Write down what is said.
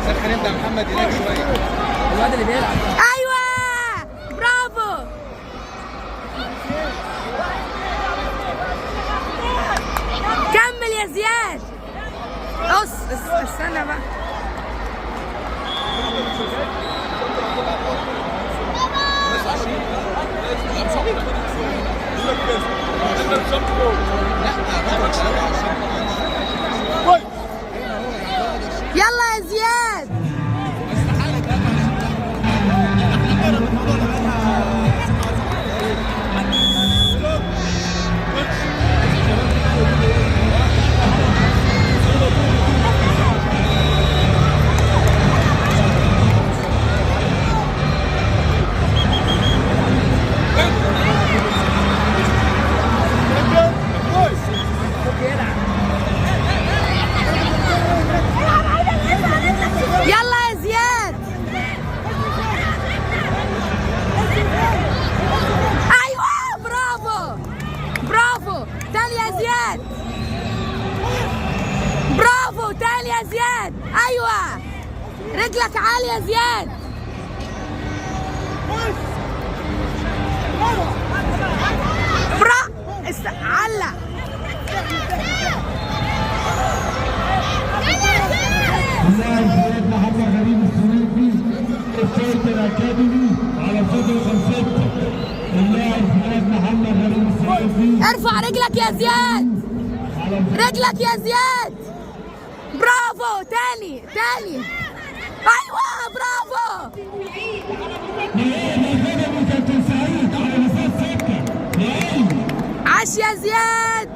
سخن انت يا محمد هناك شوية. الواد اللي بيلعب. ايوه برافو. كمل يا زياد. قص استنى بقى. يلا يا زياد. يلا يا زياد. ايوه برافو برافو. تاني يا زياد. برافو تاني يا زياد. ايوه رجلك عالية يا زياد. برا علق. اللاعب زياد محمد غريب السويفي الفايتر اكاديمي على صدر 5. اللاعب زياد محمد غريب السويفي. ارفع رجلك يا زياد. رجلك يا زياد. برافو تاني تاني. ايوه برافو. نهائي كابتن سعيد على مسافة 6. عاش يا زياد.